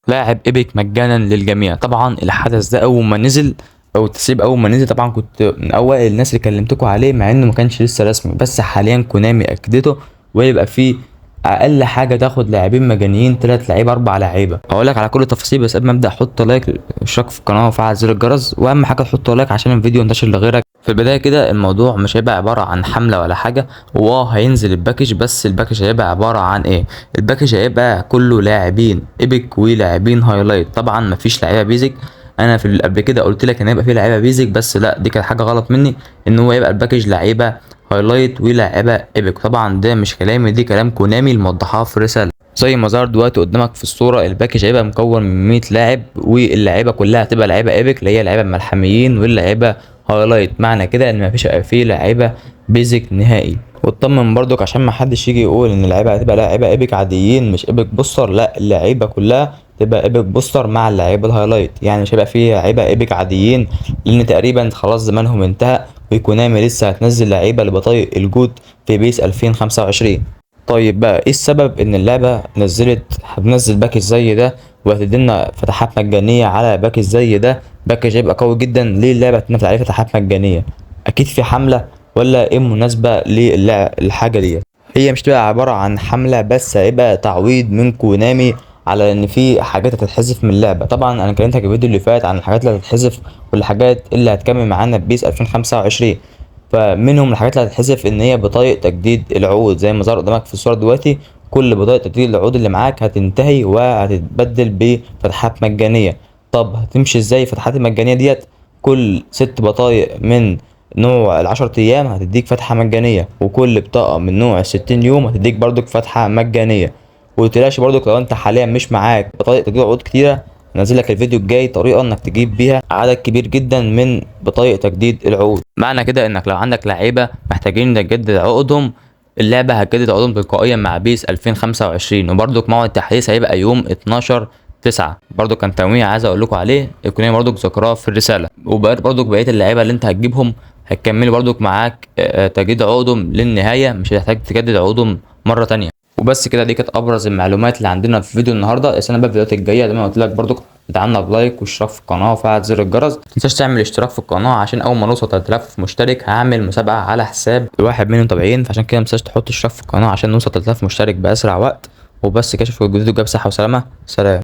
لاعب epic مجانا للجميع. طبعا الحدث ده اول ما نزل او التسريب اول ما نزل، طبعا كنت من اوائل الناس اللي كلمتكم عليه مع انه ما كانش لسه رسمي، بس حاليا كونامي اكدته ويبقى فيه اقل حاجة تاخد لاعبين مجانيين، 3 لعيبة 4 لعيبة. هقول لك على كل التفاصيل، بس قبل ما ابدا حط like، اشتراك في القناة وفعل زر الجرس، واهم حاجة تحط like عشان الفيديو ينتشر لغيرك. في البداية كده الموضوع مش هيبقى عبارة عن حمله ولا حاجة، واه هينزل ال package، بس ال package هيبقى عبارة عن ايه؟ ال package هيبقى كله لاعبين epic ولاعبين highlight، طبعا مفيش لعيبة basic. انا في قبل كده قلت لك ان هيبقى فيه لعيبة basic، بس لا دي كانت حاجة غلط مني، ان هو يبقى ال package لعيبة highlight ولاعيبه epic. طبعا ده مش كلامي، دي كلام كونامي الموضحاه في رسالة. زي ما ظهر دلوقتي قدامك في الصورة، ال package هيبقى مكون من 100 لاعب، واللعيبة كلها هتبقى لعيبة epic اللي هي لعيبة ملحميين واللعيبة highlight. معنى كده ان مفيش فيه لعيبة basic نهائي. واطمن برضك عشان ما حدش يجي يقول ان اللعيبة هتبقى لعيبة epic عاديين مش epic booster، لا اللعيبة كلها تبقى epic booster مع اللعيبة ال highlight، يعني مش هيبقى فيه لعيبة epic عاديين، لان تقريبا خلاص زمانهم انتهى، وكونامي لسه هتنزل لعيبة لبطايق ال GOAT في PES 2025. طيب بقى ايه السبب ان اللعبة نزلت هتنزل package زي ده وهتدينا فتحات مجانية على package زي ده؟ package هيبقى قوي جدا، ليه اللعبة هتنزل عليه فتحات مجانية؟ اكيد في حمله ولا ايه مناسبة للحاجة دي؟ هي مش تبقى عبارة عن حمله، بس هيبقى تعويض من كونامي على ان في حاجات هتتحذف من اللعبة. طبعا انا كلمتك الفيديو اللي فات عن الحاجات اللي هتتحذف والحاجات اللي هتكمل معانا PES 2025، فمنهم الحاجات اللي هتتحذف ان هي بطايق تجديد العقود زي ما ظهر قدامك في الصورة دلوقتي. كل بطاقة تجديد العقود اللي معاك هتنتهي وهتتبدل بفتحات مجانيه. طب هتمشي ازاي الفتحات المجانية ديت؟ كل 6 بطايق من نوع ال10 ايام هتديك فتحه مجانيه، وكل بطاقة من نوع ال60 يوم هتديك برضك فتحه مجانيه. ومتقلقش برضك لو انت حاليا مش معاك بطايق تجديد عقود كتيره، نزل لك الفيديو الجاي طريقه انك تجيب بيها عدد كبير جدا من بطايق تجديد العقود. معنى كده انك لو عندك لعيبة محتاجين تجدد عقودهم، اللعبة هتجدد عقودهم تلقائيا مع PES 2025. وبرضك موعد التحديث هيبقى يوم 12/9. برضو كان تنويه عايز اقول لكم عليه، الكونامي برضك ذكراه في الرساله. وبرضك بقية اللعيبة اللي انت هتجيبهم هتكملوا برضك معاك تجديد عقودهم للنهايه، مش هتحتاج تجدد عقودهم مرة تانية. وبس كده، دي كانت ابرز المعلومات اللي عندنا في فيديو النهارده. استنى بقى الفيديوهات الجاية. زي ما قلت لك برضك ادعمنا ب like واشتراك في القناة وفعل زر الجرس. ما تنساش تعمل اشتراك في القناة عشان اول ما نوصل 3000 مشترك هعمل مسابقة على حساب واحد من المتابعين، فعشان كده ما تنساش تحط اشتراك في القناة عشان نوصل 3000 مشترك باسرع وقت. وبس كده، اشوفكم الفيديو الجاي بصحة وسلامه. سلام.